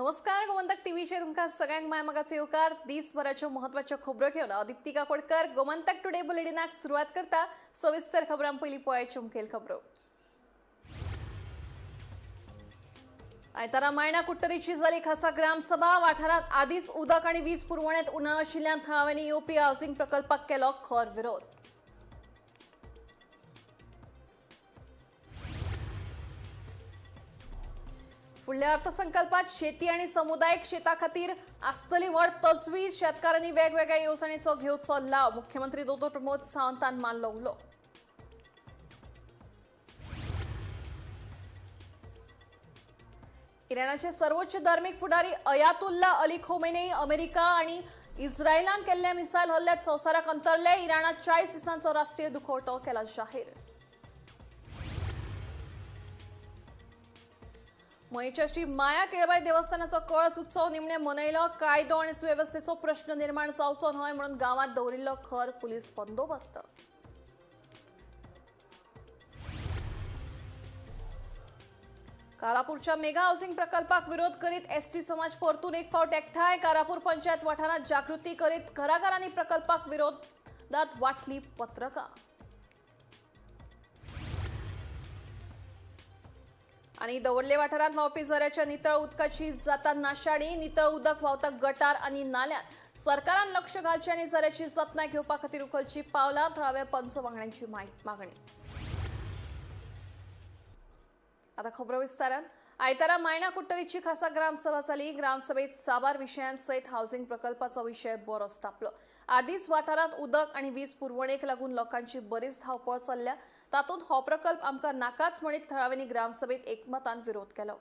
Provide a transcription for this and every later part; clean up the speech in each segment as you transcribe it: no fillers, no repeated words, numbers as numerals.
नमस्कार, गोमंतक टीव्हीचेर तुमकां सगळ्यांक माय मोगाचो येवकार. दिसभराच्यो म्हत्वाच्यो खबरो घेवन हांव दिप्ती काकोडकर गोमंतक टुडे बुलेटिनाक सुरवात करता. सविस्तर खबरां पयलीं पळयाच्यो मुखेल खबरो. आयतारा मायणा कुडटरीची जाली खासा ग्रामसभा. वाठारांत आदींच उदक आनी वीज पुरवणेंत उणाव आशिल्ल्यान थळाव्यांनी येवपी हावसिंग प्रकल्पाक केलो खर विरोध. फुडल्या अर्थसंकल्पात शेती आणि समुदायिक शेता खातीर आसतली व्हड तजवीज. शेतकारांनी वेगवेगळ्या येवजणेचो घेवचो लाव. मुख्यमंत्री दोतोर प्रमोद सावंतान मारलो उलो. इराणाचे सर्वोच्च धार्मिक फुडारी अयातुल्ला अली खोमेनी अमेरिका आणि इस्रायलान केल्ल्या मिसायल हल्ल्यात संवसाराक अंतरले. इराणात 40 दिसांचो राष्ट्रीय दुखवटो केला जाहीर. मयेच्या श्री माया केळबाई देवस्थानाचो कळस उत्सव निमणे मनयलो. कायदो आणि सुवेवस्थेचो प्रश्न निर्माण जावचो न्हय म्हणून गांवात दवरिल्लो खर पुलीस बंदोबस्त. कारापूरच्या मेगा हाऊसिंग प्रकल्पाक विरोध करीत एसटी समाज परतून एक फावट एकठांय. कारापूर पंचायत वाठारांत जागृती करीत घराघरांनी प्रकल्पाक विरोधात वाटली पत्रकां. आणि दवर्ले वाठारांत व्हांवपी झऱ्याच्या नितळ उदकाची जाता नाशाडी. नितळ उदक व्हांवता गटार आणि नाल्यांत. सरकारान लक्ष घालचें आनी झऱ्याची जतनाय घेवपा खातीर उखलची पावलां. थळाव्या पंच वांगड्यांची मागणी. आता खबरो विस्तारान. आयतारा मायणा कुडटरीची खासा ग्रामसभा जाली. ग्रामसभेत साबार विशयांसयत हावसिंग प्रकल्पाचो विशय बरोच तापलो. आदींच वाठारांत उदक आनी वीज पुरवणेक लागून लोकांची बरीच धांवपळ चल्ल्या. तातूंत हो प्रकल्प आमकां नाकाच म्हणीत थळाव्यांनी ग्रामसभेत एकमतान विरोध केलो.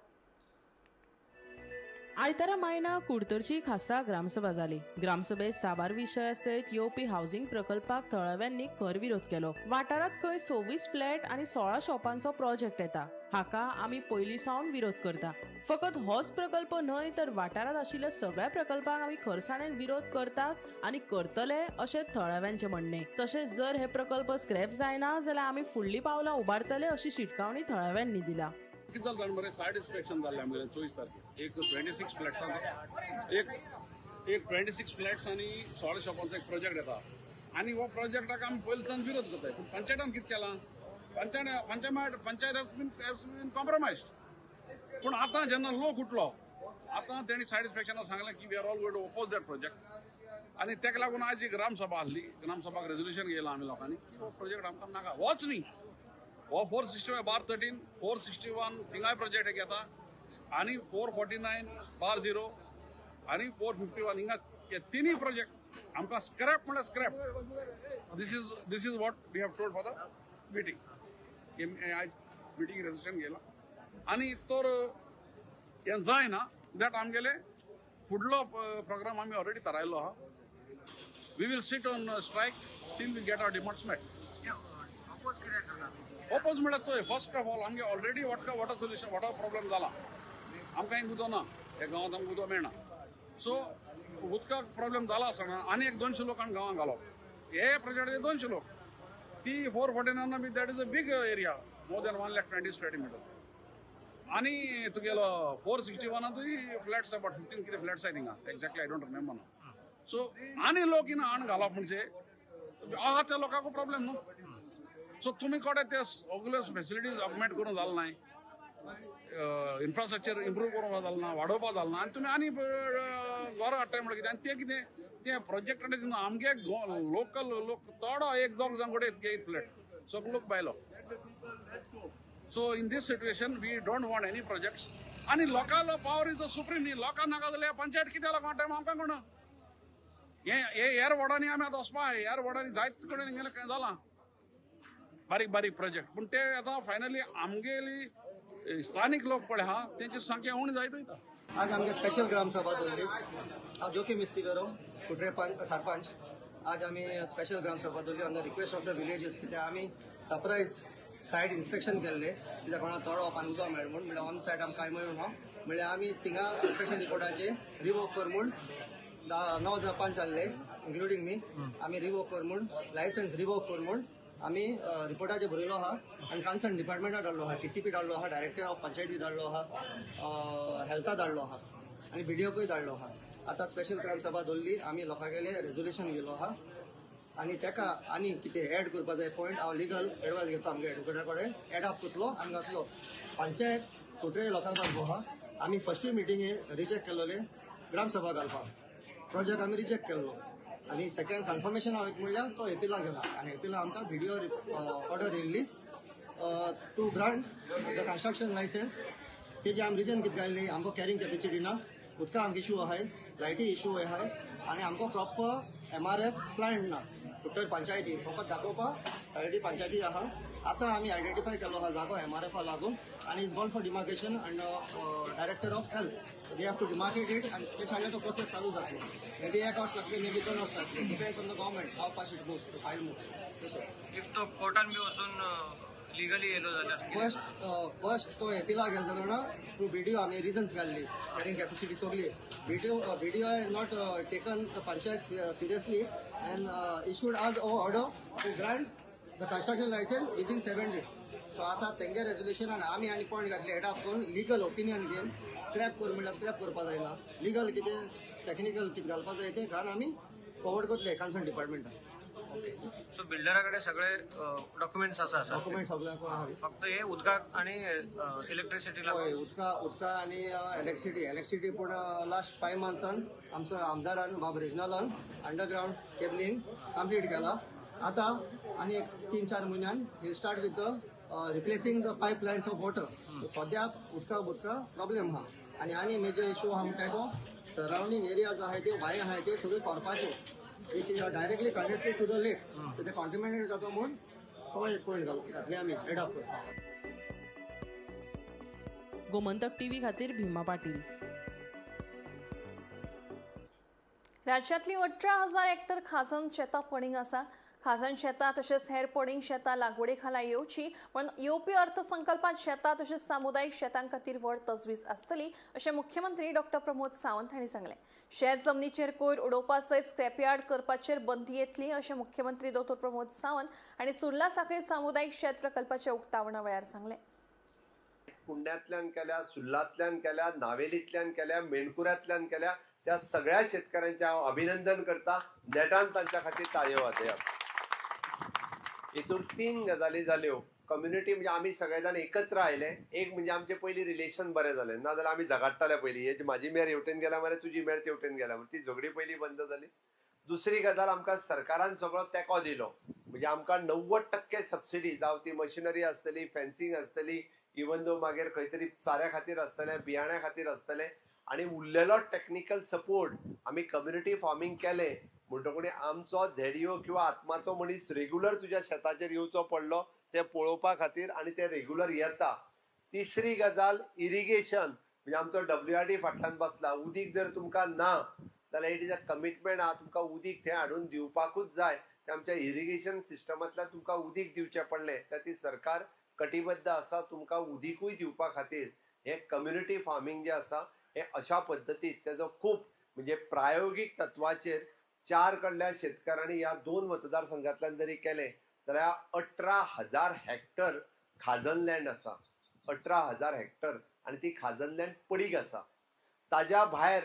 आयतारा मायणा कुडतरची खासा ग्रामसभा जाली. ग्रामसभेत साबार विशया सयत येवपी हावसिंग प्रकल्पाक थळाव्यांनी खर विरोध केलो. वाठारांत खंय 26 फ्लॅट आनी 16 शॉपांचो प्रोजेक्ट येता, हाका आमी पयलीं सावन विरोध करता. फकत होच प्रकल्प न्हय तर वाठारांत आशिल्ल्या सगळ्या प्रकल्पांक आमी खरसाणेन विरोध करतात आनी करतले अशें थळाव्यांचें म्हणणें. तशेंच जर हे प्रकल्प स्क्रॅप जायना जाल्यार आमी फुडलीं पावलां उबारतले अशी शिटकावणी थळाव्यांनी दिला. कितें जालें जाण मरे, सायड इन्स्पेक्शन जाल्लें आमगेलें 24 तारखेर. एक 26 फ्लॅट्सांचो एक 26 फ्लॅट्स आनी 16 शॉपांचो एक प्रोजेक्ट येता आनी हो प्रोजेक्टाक आमी पयलीं सावन विरोध करताय. पूण पंचायतान कितें केलां, पंचायत हॅज बीन कॉम्प्रोमायज्ड. पूण आतां जेन्ना लोक उठलो, आतां तेणी सायड इन्स्पेक्शनाक सांगलें की we are all going to oppose that project. आनी तेका लागून आयज एक ग्रामसभा आसली. ग्रामसभाक रेजोल्युशन घेयलां आमी लोकांनी की हो प्रोजेक्ट आमकां नाका. होच न्ही, हो 465/13, 461 थिंगाय प्रोजेक्ट एक येता आनी 449/0 आनी 451 हिंगा हे तिनूय प्रोजेक्ट आमकां स्क्रॅप म्हणल्यार scrap. This is what we have told for the meeting. आयज मिटींग रेजोल्युशन घेयलां आनी तर हें जायना that आमगेले फुडलो प्रोग्राम आमी ऑलरेडी थारायल्लो आहा. We will sit on strike till we get our demands met. Oppose म्हळ्यार चोय, फर्स्ट ऑफ ऑल आमगे already water solution water problem जाला. आमकां हिंग उदक ना, ह्या गांवांत आमकां उदक मेळना. सो उदकाक प्रॉब्लेम जाला आसतना आनी एक 200 लोकांक गांवांत घालप, हे प्रोजेक्टाचे 200 लोक, ती 449 B that is a big area, more than 1,20,000 square metre. आनी तुगेलो 461 फ्लॅट्स अबाउट 15 कितें फ्लॅट्स आहाय थिंगा, एक्झॅक्टली I don't remember ना. सो आनी लोक हिंगा हाण घालप म्हणजे आहा त्या लोकांक प्रॉब्लेम न्हू. सो तुमी कडेन ते सगल्यो फेसिलिटीज ऑगमेंट करूंक जालें ना, इन्फ्रास्ट्रक्चर इम्प्रूव करूंक जालें ना, वाडोवपाक जालें ना, आनी तुमी आनी घरां हाडटाय म्हणल्यार कितें? आनी तें कितें तें प्रोजेक्ट आमगे लोकल लोक थोडो एक दोग जाण कडेन घेयत फ्लॅट, सगलो लोक भायलो. So in this situation we don't want any projects. आनी लोकांलो पावर is the supreme न्ही. लोकांक नाका जाल्यार पंचायत कित्याक लोकांक हाडटाय आमकां कोण? हे हेर वॉर्डांनी आमी आतां वचपा, हेर वॉर्डांनी जायत कडेन हेंगेलें कांय जालां बारीक बारीक प्रोजेक्ट. पूण ते आतां फायनली आमगेली स्थानीक लोक पळय आहा तेंची संख्या उणी जायत वयता. आज आमगे स्पेशल ग्रामसभा दवरली. हांव जोकी मिस्तीवेरो, कुट्रे सरपंच. आज आमी स्पेशल ग्रामसभा दवरली on the request of the villages. कित्याक आमी सरप्रायज सायट इन्स्पेक्शन केल्ले, कित्याक कोणा तळप आनी उदक मेळ म्हूण, म्हणल्यार ऑन सायट आमकां कांय मेळूं ना, म्हणल्यार आमी थिंगा इन्स्पेक्शन रिपोर्टाचे रिवोक कर म्हूण 9 जाण पंच आहले इन्क्लुडींग मी. आमी रिवोक कर म्हूण, लायसन्स रिवोक कर म्हूण आमी रिपोर्टाचे बरयलो आहा आनी कन्सर्न डिपार्टमेंटा धाडलो आहा, टीसीपी धाडलो आहा, डायरेक्टर ऑफ पंचायती धाडलो आहा, हेल्था धाडलो आहा. आनी बीडीओकूय धाडलो आहा. आतां स्पेशल ग्रामसभा दवरली आमी लोकांगेले रेजोल्युशन गेलो आहा आनी तेका आनी कितें एड करपा जाय पॉयंट हांव लिगल एडवायस घेता आमगे एडवोकेटा कडेन एड अप करतलो आनी घातलो. पंचायत कुट्रे लोकांक घालपा आहा. आमी फस्टूय मिटींगे रिजेक्ट केल्लोले ग्रामसभा घालपाक प्रोजेक्ट आमी रिजेक्ट केल्लो आनी सेकंड कन्फर्मेशन हांव म्हणल्यार तो एपिला गेला आनी एपिला आमकां व्हिडिओ ऑर्डर येयल्ली to grant the construction licence. तेजी आमी रिजन कितें घाल्ली, आमकां कॅरिंग कॅपेसिटी ना, उदका आमकां इशू आहाय, लायटी इशू आहाय आनी आमकां प्रॉपर एमआरएफ प्लांट ना. कुट्टर पंचायती फकत दाखोवपा सायडी पंचायती आहा. आतां आमी आयडेंटिफाय केलो आहा जागो एमआरएफा लागून आनी is gone for demarcation and director of health they have to demarcate it आनी ते सांगले तो प्रोसेस चालू जातलो. मे बी एक वर्स लागतले, मे बी 2 वर्स लागतले, depends on the government how fast it moves, the file moves. तशें if तो कोर्टान बी वचून लिगली येयलो जाल्यार फर्स्ट तो एपिला गेलो जाल्यार टू बीडीओ आमी रिजन्स घाल्ली कॅरिंग कॅपेसिटी सगली. BDO has not taken the panchayat seriously and issued us a order to grant the construction licence within 7 days. So आतां तेंगे रेजोल्युशनान आमी आनी पॉयंट घातले एड अप करून लिगल ओपिनियन घेवन स्क्रॅप कर म्हणल्यार स्क्रॅप करपा जायना, लिगल कितें टॅक्निकल कितें घालपा जाय तें घालून आमी फॉवर्ड करतले कन्सर्न डिपार्टमेंटाक. सो बिल्डरा कडेन सगळे डॉक्युमेंट्स आसा डॉक्युमेंट सगळ्याक आहा. फक्त हे उदकाक आनी इलेक्ट्रिसिटी हय, उदका आनी इलेक्ट्रिसिटी पूण लास्ट 5 मंथ्सान आमचो आमदारान बाब रेजनालान अंडरग्रावंड केबलिंग कंप्लीट केला. आतां आनी एक 3-4 म्हयन्यान he start with the replacing the pipe lines of water. सद्या उदका प्रॉब्लेम आहा. आनी आनी मेजर इशू आहा म्हणटा तो सरावंडींग एरियाज आहाय त्यो बांय आहाय त्यो सगळ्यो कोरपाच्यो which is directly connected to the lake. ते कॉन्टिमिनेट जाता म्हूण तो एक पॉयंट घातले आमी एड अप करपाक. गोमंतक टीव्ही खातीर भीमा पाटील. राज्यातली 18,000 हेक्टर खाजन शेतां पडींग आसात. खाजन शेतां तशेंच हेर पडींग शेतां लागवडी खाला येवची म्हणून येवपी अर्थसंकल्पात शेतां तशेंच सामुदायीक शेतां खातीर व्हड तजवीज आसतली अशें मुख्यमंत्री डॉक्टर प्रमोद सावंत हांणी सांगलें. शेत जमनीचेर कोयर उडोवपा सयत स्क्रॅपयार्ड करपाचेर बंदी येतली अशें मुख्यमंत्री डॉक्टर प्रमोद सावंत हांणी सुर्ला साखळी सामुदायीक शेत प्रकल्पाच्या उक्तावणा वेळार सांगलें. कुंड्यांतल्यान केल्या, सुर्लांतल्यान केल्या, नावेलींतल्यान केल्या, मेणकुऱ्यांतल्यान केल्या, त्या सगळ्या शेतकऱ्यांचे हांव अभिनंदन करता. नेटान तांच्या खातीर ताळयो वाजयात. हितून 3 गजाली जाल्यो. कम्युनिटी म्हणजे आमी सगळे जाण एकत्र आयले. एक म्हणजे आमचे पयलीं रिलेशन बरें जालें, ना जाल्यार आमी झगडटाले पयलीं, हेची म्हाजी मेर हेवटेन गेल्या मरे, तुजी मेर तेवटेन गेल्या मरे, ती झगडी पयलीं बंद जाली. दुसरी गजाल, आमकां सरकारान सगळो तेंको दिलो. म्हणजे आमकां 90% सबसिडी, जावं ती मशिनरी आसतली, फेन्सिंग आसतली, इवन दो मागीर खंय तरी साऱ्या खातीर आसतलें, बियाण्या खातीर आसतलें, आनी उरलेलो टॅक्निकल सपोर्ट आमी कम्युनिटी फार्मींग केलें म्हणटकूच आमचो धेडयो किंवा आत्माचो मनीस रेगुलर तुज्या शेताचेर येवचो पडलो ते पळोवपा खातीर, आनी ते रेगुलर येता. तिसरी गजाल इरिगेशन, म्हणजे आमचो WRD फाटल्यान बसला. उदीक जर तुमकां ना जाल्यार it is a commitment आहा, तुमकां उदीक थंय हाडून दिवपाकूच जाय. ते आमच्या इरिगेशन सिस्टमांतल्यान तुमकां उदीक दिवचें पडलें, त्या ती सरकार कटिबद्ध आसा तुमकां उदीकूय दिवपा खातीर. हें कम्युनिटी फार्मींग जें आसा हें अशा पद्दतीन तेजो खूब म्हणजे प्रायोगीक तत्वाचेर 4 कडल्या शेतकारांनी ह्या 2 मतदारसंघांतल्यान जरी केलें जाल्यार 18,000 हेक्टर खाजन लँड आसा, 18,000 हेक्टर, आनी ती खाजन लँड पडीक आसा. ताज्या भायर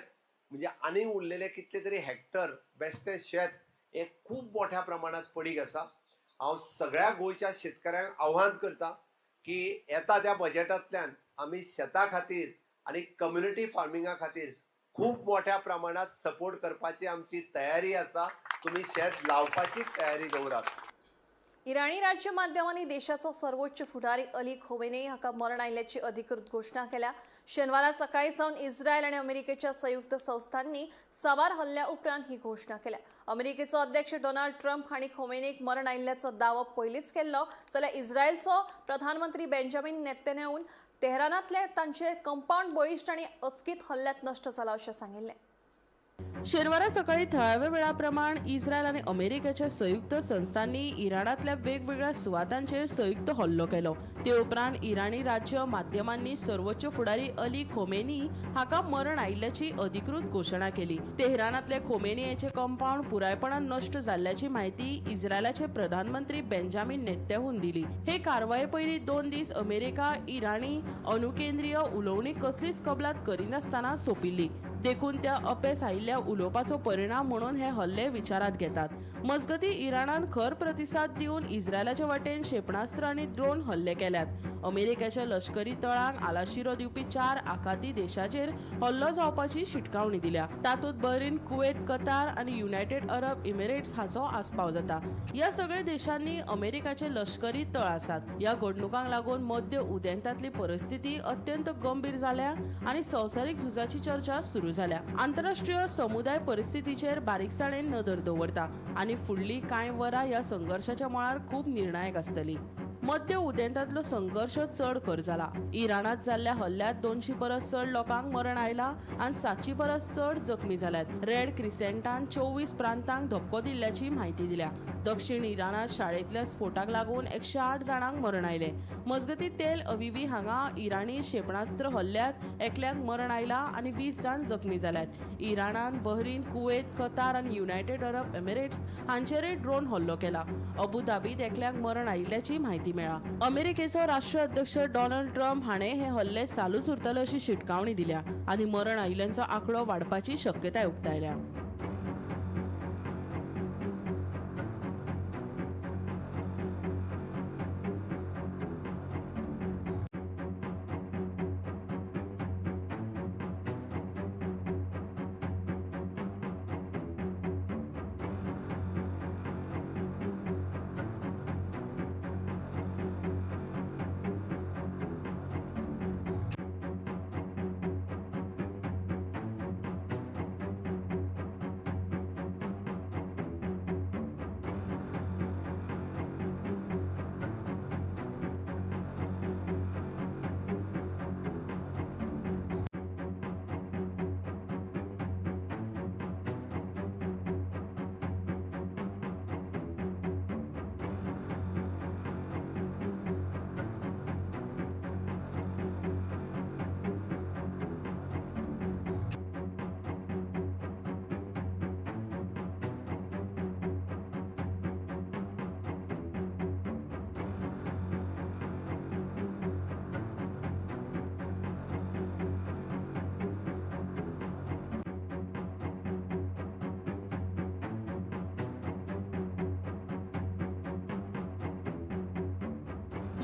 म्हणजे आनी उरलेले कितले तरी हेक्टर बेश्टें शेत हें खूब मोठ्या प्रमाणांत पडीक आसा. हांव सगळ्या गोंयच्या शेतकऱ्यांक आव्हान करता की येता त्या बजेटांतल्यान आमी शेता खातीर आनी कम्युनिटी फार्मिंगा खातीर खूब मोठ्या प्रमाणात सपोर्ट करपाची आमची तयारी आसा. तुमी शेत लावपाची तयारी दवरात. इराणी राज्य माध्यमांनी देशाचो सर्वोच्च फुडारी अली खोमेनी हाका मरण आयिल्ल्याची अधिकृत घोशणा केल्या. शेनवारा सकाळी सावन इस्रायल आनी अमेरिकेच्या संयुक्त संस्थांनी साबार हल्ल्या उपरांत ही घोशणा केल्या. अमेरिकेचो अध्यक्ष डोनाल्ड ट्रम्प हांणी खोमेनीक मरण आयिल्ल्याचो दावो पयलींच केल्लो, जाल्यार इस्रायलचो प्रधानमंत्री बेंजामिन नेतन्याहून तेहरानांतले तांचे कंपाउंड बळिश्ट आनी अचकीत हल्ल्यात नश्ट जाला अशें सांगिल्लें. शेनवारा सकाळी थळाव्या वेळाप्रमाण इस्रायल आनी अमेरिकेच्या संयुक्त संस्थांनी इराणांतल्या वेगवेगळ्या सुवातांचेर संयुक्त हल्लो केलो. ते उपरांत इराणी राज्य माध्यमांनी सर्वोच्च फुडारी अली खोमेनी हाका मरण आयिल्ल्याची अधिकृत घोशणा केली. तेहरानांतले खोमेनी हाचे कंपाउंड पुरायपणान नश्ट जाल्ल्याची माहिती इस्रायलाचे प्रधानमंत्री बेंजामिन नेतन्याहून दिली. हे कारवाये पयलीं 2 दीस अमेरिका इराणी अणुकेंद्रीय उलोवणी कसलीच कबलात करिनासतना सोंपिल्ली. देखून त्या अपेस आयिल्ल्या उलोवपाचो परिणाम म्हणून हे हल्ले विचारात घेतात. मजगती इराणान खर प्रतिसाद दिवन इस्रायलाच्या वाटेन क्षेपणास्त्र आनी ड्रोन हल्ले केल्यात. अमेरिकेच्या लष्करी तळांक आलाशिरो दिवपी 4 आखाती देशाचेर हल्लो जावपाची शिटकावणी दिल्या. तातूंत बहरीन, कुवेत, कतार आनी युनायटेड अरब इमिरेट्स हाचो आस्पाव जाता. ह्या सगळ्या देशांनी अमेरिकाचे लष्करी तळ आसात. ह्या घडणुकांक लागून मध्य उदेंतांतली परिस्थिती अत्यंत गंभीर जाल्या आनी संवसारीक झुजाची चर्चा सुरू जाल्या. आंतरराष्ट्रीय समुदाय परिस्थितीचेर बारीकसाणेन नदर दवरता आनी फुडली कांय वरां ह्या संघर्शाच्या मळार खूब निर्णायक आसतली. मध्य उदेंतांतलो संघर्श चड खर जाला. इराणांत जाल्ल्या हल्ल्यांत 200 परस चड लोकांक मरण आयलां आनी 700 परस चड जखमी जाल्यात. रेड क्रिसेंटान 24 प्रांतांक धपको दिल्ल्याची म्हायती दिल्या. दक्षिण इराणांत शाळेंतल्या स्फोटाक लागून 108 जाणांक मरण आयलें. मजगती तेल अविवी हांगा इराणी क्षेपणास्त्र हल्ल्यांत एकल्याक मरण आयलां आनी 20 जाण जखमी जाल्यात. इराणान बहरीन, कुवेत, कतार आनी युनायटेड अरब एमिरेट्स हांचेरय ड्रोन हल्लो केला. अबुधाबीत एकल्याक मरण आयिल्ल्याची म्हायती मेळ्ळा. अमेरिकेचो राष्ट्राध्यक्ष डोनाल्ड ट्रम्प हाणें हे हल्ले चालूच उरतले अशी शिटकावणी दिल्या आनी मरण आयिल्ल्यांचो आंकडो वाडपाची शक्यताय उक्तायल्या.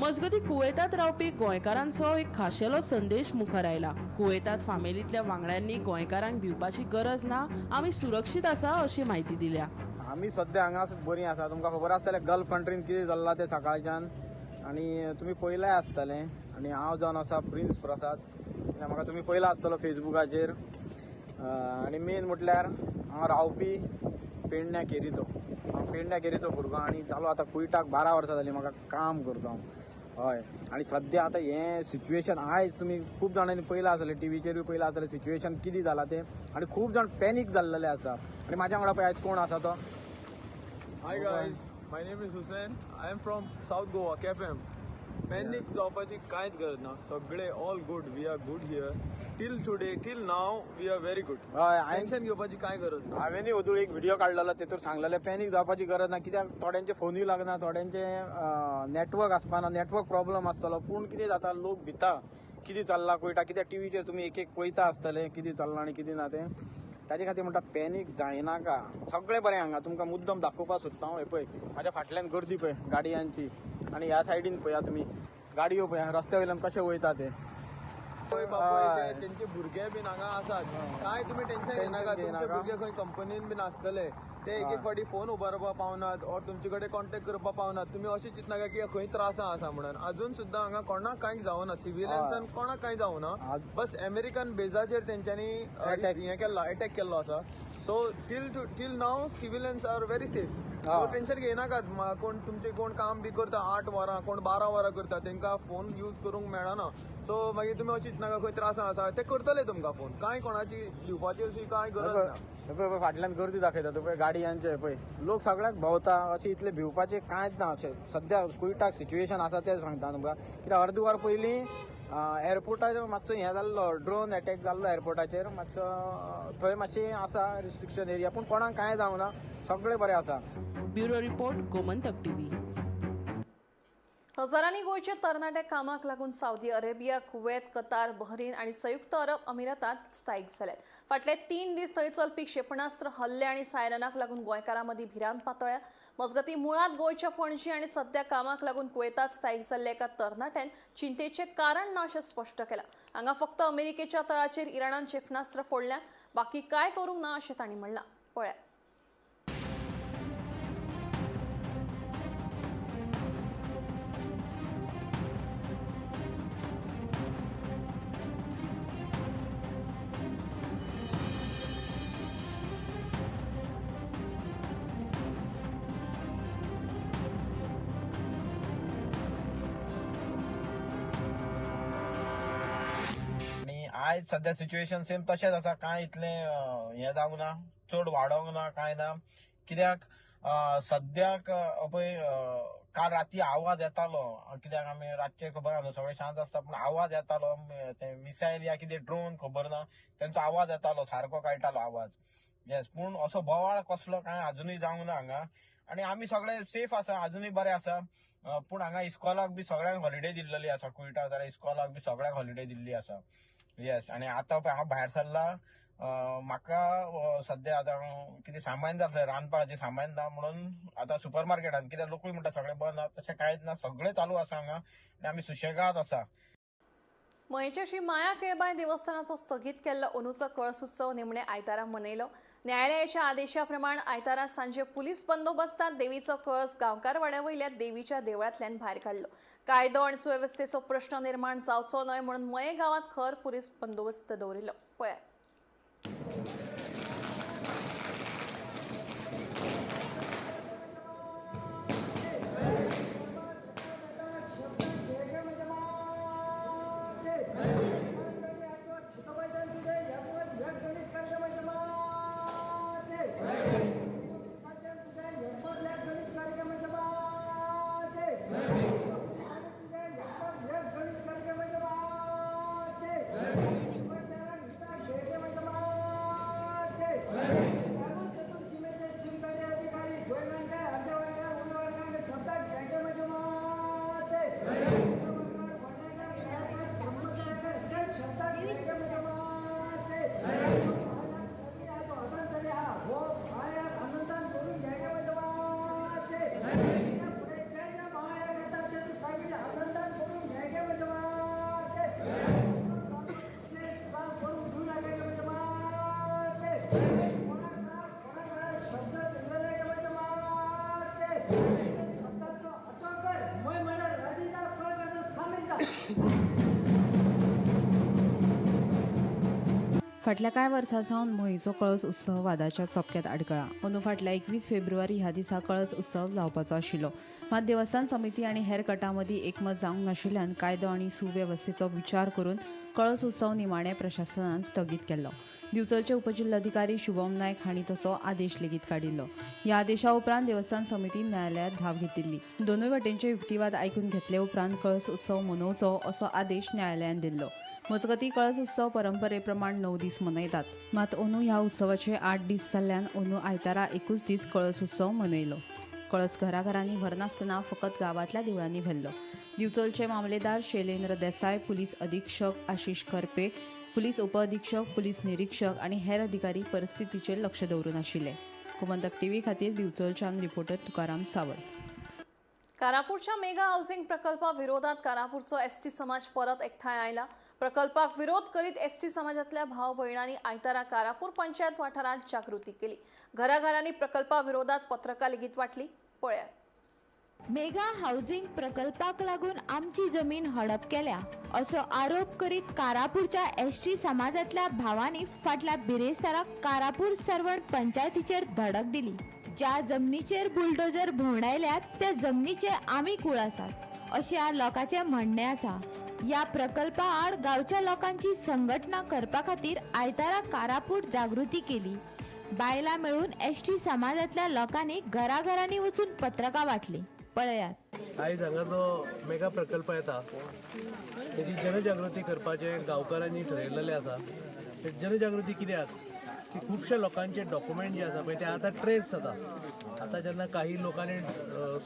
मजगती कुवेतात रावपी गोंयकारांचो एक खाशेलो संदेश मुखार आयला. कुवेतात फामिलींतल्या वांगड्यांनी गोंयकारांक भिवपाची गरज ना, आमी सुरक्षीत आसा अशी म्हायती दिल्या. आमी सद्या हांगा बरीं आसा. तुमकां खबर आसतलें गल्फ कंट्रीन कितें चल्लां तें सकाळच्यान, आनी तुमी पयलाय आसतलें. आनी हांव जावन आसा प्रिन्स प्रसाद, म्हाका तुमी पयला आसतलो फेसबुकाचेर. आनी मेन म्हटल्यार हांव रावपी पेडण्या केरीचो, हांव पेडण्या केरीचो भुरगो आनी जालो आतां कुयटाक 12 वर्सां जालीं म्हाका काम करता हांव. हय, आनी सद्या आतां हें सिच्युएशन आयज तुमी खूब जाणांनी पयलां आसलें, टिवीचेरूय पयलां आसलें सिच्युएशन कितें जालां तें, आनी खूब जाण पॅनीक जाल्लेले आसा. आनी म्हाज्या वांगडा पळय आयज कोण आसा तो. Hi guys, my name is Hussain. I am from South Goa, Quepem. Panic जावपाची कांयच गरज ना, सगळे all good, we are good here till today, till now we are very good. हय, टेन्शन घेवपाची कांय गरज ना. हांवें अदूं एक व्हिडिओ काडलेलो, तेतूर सांगलेलें पॅनीक जावपाची गरज ना, कित्याक थोड्यांचे फोनूय लागना, थोड्यांचे नेटवर्क आसपाना, नेटवर्क प्रॉब्लम आसतलो. पूण कितें जाता, लोक भिता कितें चल्लां कळटा, कित्याक टिवीचेर तुमी एक एक पळयता आसतलें कितें चल्लां आनी कितें ना तें. ताजे खातीर म्हणटा पॅनीक जायनाका, सगळें बरें हांगा. तुमकां मुद्दम दाखोवपाक सोदता हांव. हें पळय म्हाज्या फाटल्यान गर्दी पळय गाडयांची, आनी ह्या सायडीन पळया तुमी गाडयो पळया रस्त्या वयल्यान कशें वयता ते. बापूय तेंचे भुरगे बीन हांगा आसात, कांय तुमी टेन्शन घेनाका. तुमचे भुरगे खंय कंपनीन बीन आसतले, ते एक एक फावटी फोन उबारपाक पावनात ऑर तुमचे कडेन कॉन्टेक्ट करपाक पावनात. तुमी अशें चिंतनाका की खंय त्रासां आसा म्हणून. अजून सुद्दां हांगा कोणाक कांय जावना, सिविलियन्सान कोणाक कांय जावना. बस अमेरिकन बेजाचेर तेंच्यांनी हें केल्लो, एटॅक केल्लो आसा. So till now civilians are very safe. Tension घेयनाकात. कोण तुमचे कोण काम बी करता 8 वरां, कोण 12 वरां करता, तेंकां फोन यूज करूंक मेळना. सो मागीर तुमी अशें चिंतनाका खंय त्रासां आसा, ते करतले तुमकां फोन. कांय कोणाची भिवपाची अशी कांय गरज ना. पळय फाटल्यान गर्दी दाखयता पळय गाडयांचे, पळय लोक सगळ्याक भोंवता. अशें इतलें भिवपाचें कांयच ना. अशें सद्या कुयटाक सिच्युएशन आसा तें सांगता तुमकां. कित्याक अर्द वर पयलीं एअरपोर्टाचेर मातसो हें जाल्लो, ड्रोन एटॅक जाल्लो एअरपोर्टाचेर, मातसो थंय मातशें आसा रिस्ट्रिक्शन एरिया, पूण कोणाक कांय जावना, सगळें बरें आसा. Bureau report, Gomantak TV. हजारांनी गोंयचे तरणाटे कामाक लागून Saudi Arabia, Kuwait, Qatar, Bahrain आणि संयुक्त अरब अमिरातात स्थायिक जाल्यात. फाटले 3 दीस थंय चलपी क्षेपणास्त्र हल्ले आणि सायरनाक लागून गोंयकारां मदीं भिरांत पातळ्या. मजगतीं मुळांत गोंयच्या पणजी आणि सध्या कामाक लागून कुवेतात स्थायिक जाल्ल्या एका तरणाट्यान चिंतेचें कारण ना अशें स्पश्ट केलां. हांगा फक्त अमेरिकेच्या तळाचेर इराणान क्षेपणास्त्र फोडल्यात, बाकी काय करूंक ना अशें तांणी म्हणलां. पळयात. आनी आयज सद्या सिच्युएशन सेम तशेंच आसा. कांय इतलें हें जावंक ना, चड वाडोंक ना, कांय ना. कित्याक सद्याक पळय काल राती आवाज येतालो, कित्याक आमी रातचे खबर आसा न्हू सगळें शांत आसता, पूण आवाज येतालो, ते मिसायल या कितें ड्रोन खबर ना, तेंचो आवाज येतालो, सारको कळटालो आवाज. येस, पूण असो बोवाळ कसलो कांय अजुनूय जावंक ना हांगा. आनी आमी सगळे सेफ आसा, अजुनूय बरे आसा. पूण हांगा इस्कॉलाक बी सगळ्यांक हॉलिडे दिल्लेली आसा, कुयटा जाल्यार इस्कॉलाक बी सगळ्यांक हॉलिडे दिल्ली आसा. येस, आनी आतां पळय हांव भायर सरला, म्हाका सद्या आतां कितें सामान जातलें, रांदपाचें सामान ना म्हणून आतां सुपर मार्केटान, कित्याक लोकूय म्हणटा सगळें बंद आसा, तशें कांयच ना, सगळें चालू आसा हांगा आनी आमी सुशेगाद आसा. मयेच्या श्री माया केळबाय देवस्थानाचो स्थगीत केल्लो अंदूचो कळस उत्सव निमणे आयतारा मनयलो. न्यायालयाच्या आदेशा प्रमाण आयतारा सांजे पुलीस बंदोबस्तात देवीचो कळस गांवकारवाड्या वयल्या देवीच्या देवळांतल्यान भायर काडलो. कायदो आनी सुवेवस्थेचो प्रश्न निर्माण जावचो न्हय म्हणून मये गांवांत खर पुलीस बंदोबस्त दवरिल्लो. पळयात. फाटल्या कांय वर्सां सावन मयेचो कळस उत्सव वादाच्या चपक्यांत आडकळा. अंदू फाटल्या 21 फेब्रुवारी ह्या दिसा कळस उत्सव जावपाचो आशिल्लो. मात देवस्थान समिती आनी हेर गटां मदीं एकमत जावंक नाशिल्ल्यान कायदो आनी सुवेवस्थेचो विचार करून कळस उत्सव निमाणे प्रशासनान स्थगीत केल्लो. दिवचलचे उपजिल्लोधिकारी शुभम नायक हांणी तसो आदेश लेगीत काडिल्लो. ह्या आदेशा उपरांत देवस्थान समितीन न्यायालयांत धांव घेतिल्ली. दोनूय वटेनचे युक्तिवाद आयकून घेतले उपरांत कळस उत्सव मनोवचो असो आदेश न्यायालयान दिल्लो. मजगतीं कळस उत्सव परंपरे प्रमाण 9 दीस मनयतात. मात अंदू ह्या उत्सवाचे 8 दीस जाल्ल्यान अंदू आयतारा एकूच दीस कळस उत्सव मनयलो. कळस घराघरांनी व्हरनासतना फकत गांवांतल्या देवळांनी व्हेल्लो. दिवचलचे मामलेदार शैलेंद्र देसाय, पुलीस अधीक्षक आशिष करपे, पुलीस उपअधीक्षक, पुलीस निरीक्षक आनी हेर अधिकारी परिस्थितीचेर लक्ष दवरून आशिल्ले. गोमंतक टीव्ही खातीर दिवचलच्यान रिपोर्टर तुकाराम सावंत. कारापूरच्या मेगा हाऊसिंग प्रकल्पा विरोधात कारापूरचो एसटी समाज परत एकठांय आयला. प्रकल्पाक विरोध करीत एसटी समाजातल्या भाव भयणांनी आयतारा कारापूर पंचायत वाठारांत जागृती केली. घराघरांनी प्रकल्पा विरोधात पत्रकां लेगीत वांटली. पळयात. मेगा हाऊसिंग प्रकल्पाक लागून आमची जमीन हडप केल्या असो आरोप करीत कारापूरच्या एसटी समाजातल्या भावांनी फाटल्या बिरेस्ताराक कारापूर सर्वण पंचायतीचेर धडक दिली. ज्या जमनीचेर बुलडोजर भोंवडायल्यात त्या जमनीचे आमी कूळ आसात अशें ह्या लोकांचें म्हणणें आसा. ह्या प्रकल्पा आड गांवच्या लोकांची संघटना करपा खातीर आयतारा कारापूर जागृती केली. बायलां मेळून एसटी समाजातल्या लोकांनी घराघरांनी वचून पत्रकां वांटली. पळयात. आयज हांगा जो मेगा प्रकल्प येता तेजी जनजागृती करपाचें गांवकारांनी ठरयलेलें आसा. जनजागृती कित्याक की खुबशे लोकांचे डॉक्युमेंट जे आसा पळय ते आतां ट्रेस जाता. आतां जेन्ना काही लोकांनी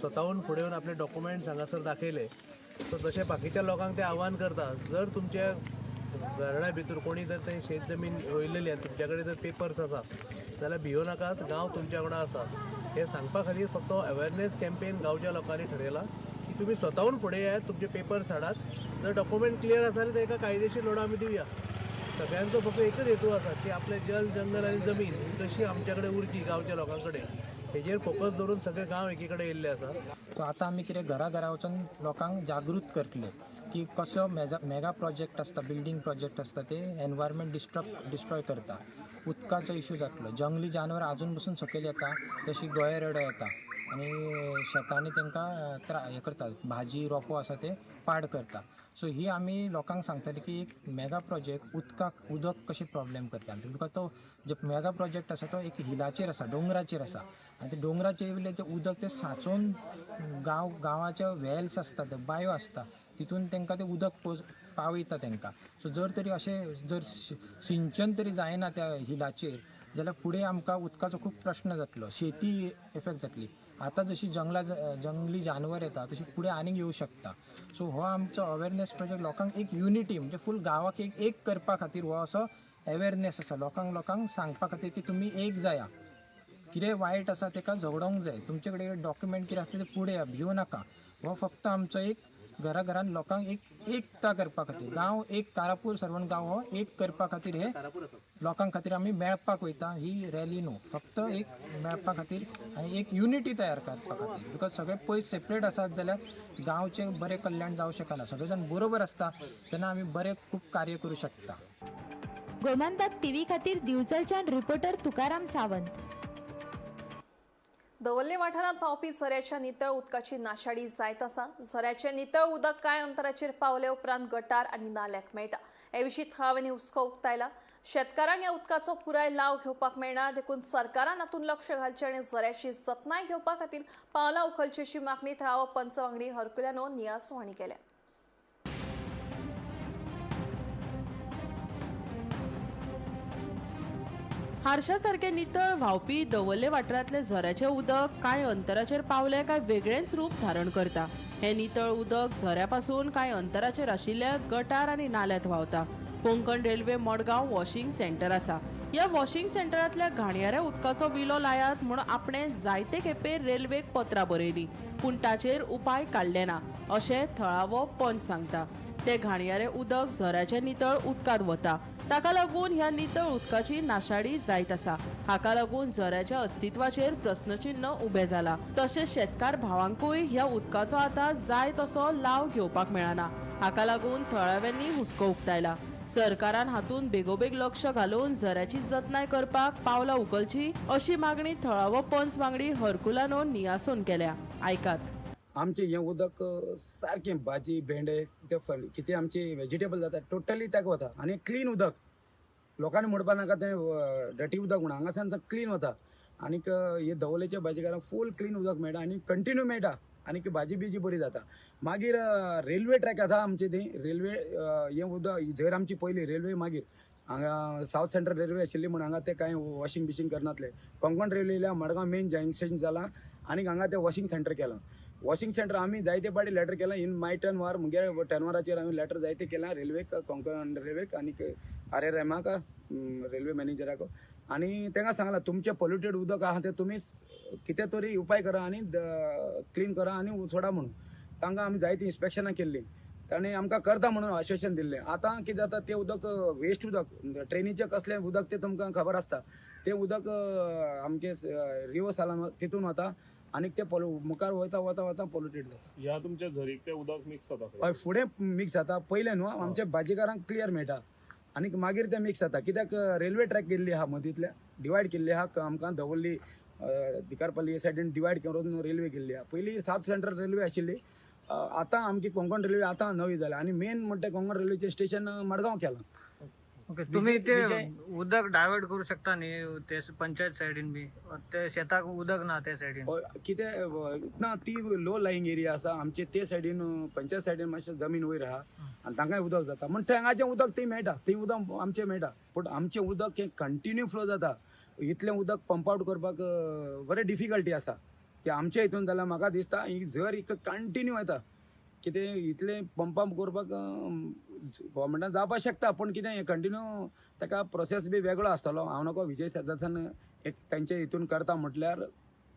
स्वताहून फुडें येवन आपले डॉक्युमेंट्स हांगासर दाखयले, सो तशें बाकीच्या लोकांक ते आव्हान करता, जर तुमच्या घराण्या भितर कोणी जर ते शेत जमीन रोयलेली आनी तुमच्या कडेन जर पेपर्स आसा जाल्यार भियो नाकात, गांव तुमच्या वांगडा आसा. हें सांगपा खातीर फक्त अवेरनेस कॅम्पेन गांवच्या लोकांनी ठरयला की तुमी स्वताहून फुडें येयात, तुमचे पेपर्स हाडात, जर डॉक्युमेंट क्लियर आसा जाल्यार ताका कायदेशीर लढो आमी दिवया. सगळ्यांचो फक्त एकच हेतू आसा की आपलें जल, जंगल आनी जमीन ही कशी आमच्या कडेन उरची, गांवच्या लोकां कडेन, हेजेर फोकस दवरून सगळे गांव एकी कडेन येयल्ले आसा. सो आतां आमी कितें घरा घरा वचून लोकांक जागृत करतले की कसो मेगा प्रोजेक्ट आसता, बिल्डींग प्रोजेक्ट आसता, ते एनवायरमेंट डिस्ट्रॉय करता. उदकाचो इशू जातलो, जंगली जानवर आजून पसून सकयल येता, जशी गोये रेडो येता आनी शेतांनी तांकां हें करता, भाजी रोपो आसा ते पाड करता. सो ही आमी लोकांक सांगतले की एक मेगा प्रोजेक्ट उदकाक उदक कशें प्रॉब्लेम करता आमचें, because तो जे मेगा प्रोजेक्ट आसा तो एक हिलाचेर आसा, दोंगराचेर आसा आनी ते दोंगराचेर वयलें जें उदक तें सांचोवन गांवाचे वेल्स आसता, ते बायो आसता, तितून तांकां तें उदक पावयता तांकां. सो जर तरी अशें जर सिंचन तरी जायना त्या हिलाचेर जाल्यार फुडें आमकां उदकाचो खूब प्रश्न जातलो, शेती इफेक्ट जातली. आतां जशी जंगली जानवर येता तशी फुडें आनीक येवं शकता. सो हो आमचो अवेरनेस प्रोजेक्ट लोकांक एक युनिटी म्हणजे फूल गांवाक एक करपा खातीर हो असो अवेरनेस आसा, लोकांक सांगपा खातीर की तुमी एक जाया, कितें वायट आसा ताका झगडोंक जाय, तुमचे कडेन डॉक्युमेंट कितें आसता तें फुडें भिवू नाका. हो फक्त आमचो एक घरा घरान लोकांक एक एकता करपा खातीर, गांव एक कारापूर सर्वण गांव हो एक करपा खातीर हे लोकां खातीर आमी मेळपाक वयता. ही रॅली न्हू, फक्त एक मेळपा खातीर आनी एक युनिटी तयार करपा खातीर, because सगळे पयस सेपरेट आसात जाल्यार गांवचें बरें कल्याण जावं शकना. सगळे जाण बरोबर आसता तेन्ना आमी बरें खूब कार्य करूं शकता. गोमंतक टीव्ही खातीर दिवचलच्यान रिपोर्टर तुकाराम सावंत. दवर्ले वाठारांत व्हांवपी झऱ्याच्या नितळ उदकाची नाशाडी जायत आसा. झऱ्याचें नितळ उदक कांय अंतराचेर पावले उपरांत गटार आनी नाल्याक मेळटा. हे विशीं थळाव्यांनी हुस्को उक्तायला. शेतकारांक ह्या उदकाचो पुराय लाव घेवपाक मेळना, देखून सरकारान हातूंत लक्ष घालचें आनी झऱ्याची जतनाय घेवपा खातीर पावलां उखलची अशी मागणी थळावो पंच वांगडी हरकुल्यानो नियासो हांणी केल्या. हारशा सारकें नितळ व्हांवपी दवर्ले वाठारांतले झऱ्याचें उदक कांय अंतराचेर पावलें काय वेगळेंच रूप धारण करता. हें नितळ उदक झऱ्या पासून कांय अंतराचेर आशिल्ल्या गटार आनी नाल्यांत व्हांवता. Konkan railway Madgaon washing centre आसा. ह्या वॉशिंग सेंटरांतल्या घाणयाऱ्या उदकाचो विलो लायात म्हूण आपणें जायते खेपे रेल्वेक पत्रां बरयलीं, पूण ताचेर उपाय काडले ना अशें थळावो पंच सांगता. ते घाणयारे उदक झऱ्याचें नितळ उदकांत वता, ताका लागून ह्या नितळ उदकाची नाशाडी जायत आसा. हाका लागून झऱ्याच्या अस्तित्वाचेर प्रस्नचिन्न उबें जाला. तशेंच शेतकार भावांकूय ह्या उदकाचो आतां जाय तसो लाव घेवपाक मेळना. हाका लागून थळाव्यांनी हुस्को उक्तायला. सरकारान हातूंत बेगोबेग लक्ष घालून झऱ्याची जतनाय करपाक पावलां उखलची अशी मागणी थळावो पंच वांगडी हरकुलानो नियासून केल्या. आयकात. आमचें हें उदक सारकें भाजी भेंडे ते फल कितें आमचे वेजिटेबल जाता टोटली ताका वता आनी क्लीन उदक, लोकांनी म्हणपा नाका तें डटी उदक म्हणून, हांगासान क्लीन वता. आनीक हे दवलेच्या भाजीकारांक फूल क्लीन उदक मेळटा आनी कंटिन्यू मेळटा आनी भाजी बिजी बरी जाता. मागीर रेल्वे ट्रॅक आसा आमचे, ती रेल्वे हें उदक झर आमची पयली रेल्वे, मागीर हांगा सावथ सेंट्रल रेल्वे आशिल्ली म्हूण हांगा ते कांय वॉशिंग बिशींग करनासले. Konkan railway Madgaon main junction जालां आनी हांगा ते वॉशिंग सेंटर केलां. वॉशिंग सेंटर आमी जायते पाटी लेटर केलां इन my टर्नवार, मुगे टर्नवाराचेर आमी लेटर जायते केलां रेल्वेक, कोंकण रेल्वेक आनी आर आर एमाक, रेल्वे मॅनेजराक, आनी तांकां सांगलां तुमचें पोल्युटेड उदक आहा तें तुमी कितें तरी उपाय करा आनी क्लीन करा आनी सोडा म्हणून. तांकां आमी जायतीं इन्स्पेक्शनां केल्लीं, ताणें आमकां करता म्हणून आश्वासन दिल्लें. आतां कितें जाता तें उदक वेस्ट उदक, ट्रेनीचें कसलें उदक तें तुमकां खबर आसता, तें उदक आमचें रिवर सालान तितून वता आनी ते मुखार वयता वता वता पोल्युटेड जाता. ह्या तुमच्या झरीक तें उदक मिक्स जाता? हय, फुडें मिक्स जाता. पयलें न्हू आमच्या भाजीकारांक क्लियर मेळटा आनी मागीर तें मिक्स जाता, कित्याक रेल्वे ट्रॅक गेल्ली आहा मदींतल्या, डिवायड केल्ली आहा आमकां दवर्ली दिकारपल्ली हे सायडीन डिवायड करून रेल्वे केल्ली आहा. पयलीं सावथ सेंट्रल रेल्वे आशिल्ली, आतां आमची कोंकण रेल्वे आतां नवी जाल्या आनी मेन म्हणटा कोंकण रेल्वेचें स्टेशन मडगांव केलां. ओके, तुमी ते उदक डायवर्ट करू शकता न्ही ते पंचायत सायडीन बी, ते शेताक उदक ना ते सायडीन. कितें ना, ती लो लाईंग एरिया आसा आमचे ते सायडीन, पंचायत सायडीन मातशें जमीन वयर आहा आनी तांकांय उदक जाता म्हण थंय हांगाचें उदक थंय मेळटा, थंय उदक आमचें मेळटा, पूण आमचें उदक हें कंटिन्यू फ्लो जाता. इतलें उदक पंप आवट करपाक बरें डिफिकल्टी आसा की आमच्या हितून जाल्यार म्हाका दिसता ही झर एक कंटिन्यू येता. कितें इतलें पंप अप करपाक गव्हर्मेंटान जावपाक शकता, पूण कितें हें कंटिन्यू ताका प्रोसेस बी वेगळो आसतलो. हांव नको विजय सरदेसान एक तांचे हितून करता म्हटल्यार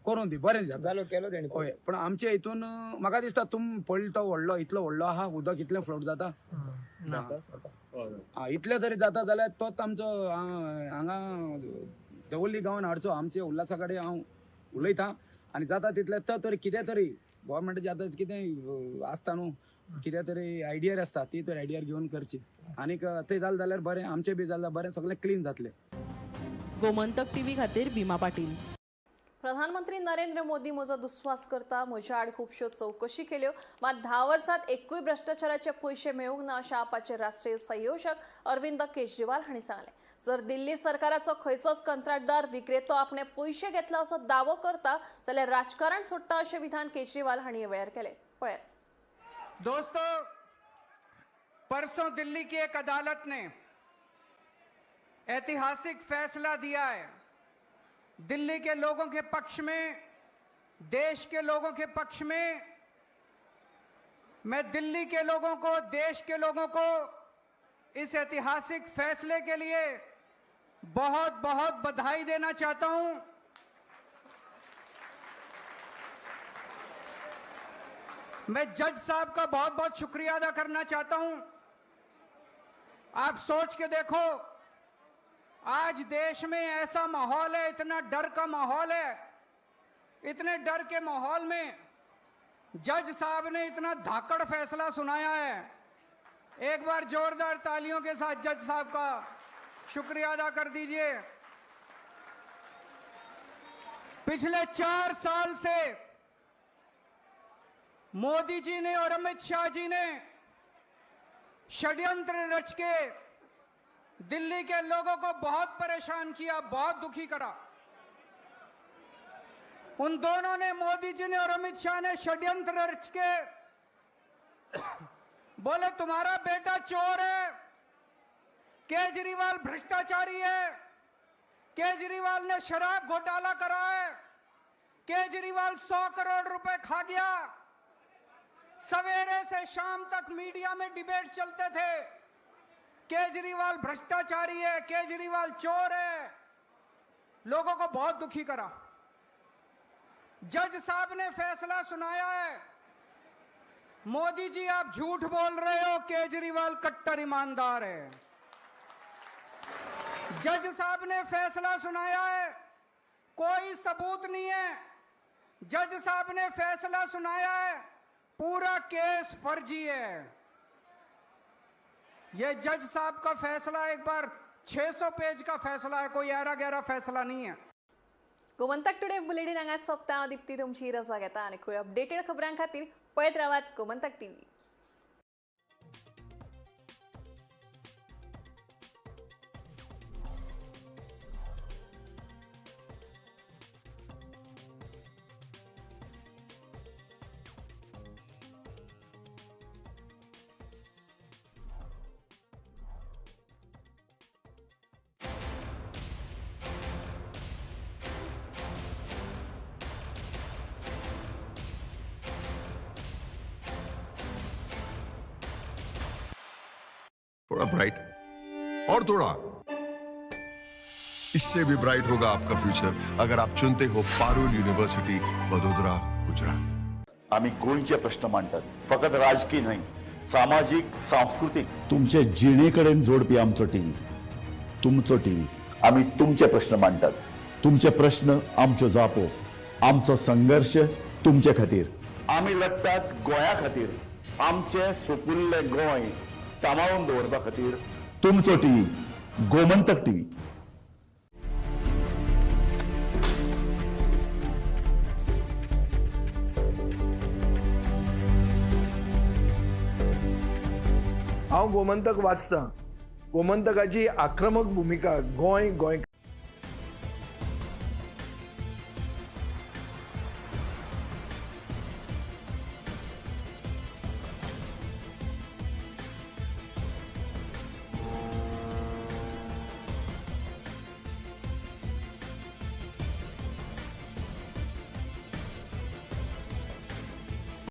करूं दी, बरें जालो केलो तेणी. हय, पूण आमच्या हितून म्हाका दिसता तुम पडलो तो व्हडलो इतलो व्हडलो आहा उदक इतलें फ्लोट जाता, इतलें तरी जाता जाल्यार तोच आमचो हांगा दवर्ली गांवान हाडचो. आमचे उल्हासा कडेन हांव उलयतां आनी जाता तितलें तो तरी कितें तरी गव्हर्मेंटाचें आतां कितें आसता न्हू, कितें तरी आयडियार आसता ती तर आयडियार घेवन करची आनीक थंय जालें जाल्यार बरें, आमचें बी जालें बरें, सगळें क्लीन जातलें. गोमंतक टीव्ही खातीर भीमा पाटील. प्रधानमंत्री नरेंद्र मोदी म्हजो दुस्वास करता, म्हज्या आड खुबश्यो चवकशी केल्यो, मात 10 वर्सांत एकूय भ्रश्टाचाराचे पयशे मेळूंक ना अशें आपाचे राष्ट्रीय संयोजक अरविंद केजरीवाल हांणी सांगलें. जर दिल्ली सरकाराचो खंयचोच कंत्राटदार विक्रेतो आपणे पयशे घेतला असो दावो करता जाल्यार राजकारण सोडटा अशें विधान केजरीवाल हांणी वेळार केलें. पळयात. दोस्तों, परसों दिल्ली की एक अदालत ने ऐतिहासिक फैसला दिया है। दिल्ली के लोगों के पक्ष में, देश के लोगों के पक्ष में। मैं दिल्ली के लोगों को, देश के लोगों को इस ऐतिहासिक फैसले के लिए बहुत बहुत बधाई देना चाहता हूं। मैं जज साहब का बहुत बहुत शुक्रिया अदा करना चाहता हूं। आप सोच के देखो, आज देश में ऐसा माहौल है, इतना डर का माहौल है, इतने डर के माहौल में जज साहब ने इतना धाकड़ फैसला सुनाया है। एक बार जोरदार तालियों के साथ जज साहब का शुक्रिया अदा कर दीजिए। पिछले 4 साल से मोदी जी ने और अमित शाह जी ने षड्यंत्र रच के दिल्ली के लोगों को बहुत परेशान किया, बहुत दुखी करा। उन दोनों ने, मोदी जी ने और अमित शाह ने षड्यंत्र रच के बोले तुम्हारा बेटा चोर है, केजरीवाल भ्रष्टाचारी है, केजरीवाल ने शराब घोटाला करा है, केजरीवाल 100 करोड़ रुपए खा गया। सवेरे से शाम तक मीडिया में डिबेट चलते थे, केजरीवाल भ्रष्टाचारी है, केजरीवाल चोर है। लोगों को बहुत दुखी करा। जज साहब ने फैसला सुनाया है, मोदी जी आप झूठ बोल रहे हो, केजरीवाल कट्टर ईमानदार है। जज साहब ने फैसला सुनाया है, कोई सबूत नहीं है। जज साहब ने फैसला सुनाया है, पूरा केस फर्जी है। यह जज साहब का फैसला एक बार 600 पेज का फैसला है, कोई ऐरा गहरा फैसला नहीं है। गोमंतक टुडे बुलेटिन हांगाच सोंपता. दीप्ती तुमची रजा घेता आनी खंय अपडेटेड खबरां खातीर पळयत रावात गोमंतक टीव्ही. थोड़ा ब्राइट और थोड़ा इससे भी ब्राइट होगा आपका फ्यूचर अगर आप चुनते हो पारुल यूनिवर्सिटी वडोदरा गुजरात। आम्ही गोंयचे प्रश्न मांडटात, फकत राजकीय न्हय, सामाजीक, सांस्कृतीक, तुमचे जिणे कडेन जोडपी आमचो टीव्ही, तुमचो टीव्ही। आम्ही तुमचे प्रश्न मांडटात, तुमचे प्रश्न आमच्यो जापो, आमचो संघर्ष तुमचे खातीर। आमी लढटात गोंया खातीर, आमचे सुपुल्ले गोंय सांबाळून दवरपा खातीर। तुमचो टीव्ही, गोमंतक टीव्ही। हांव गोमंतक वाचतां, गोमंतकाची आक्रमक भुमिका गोंय गोंय.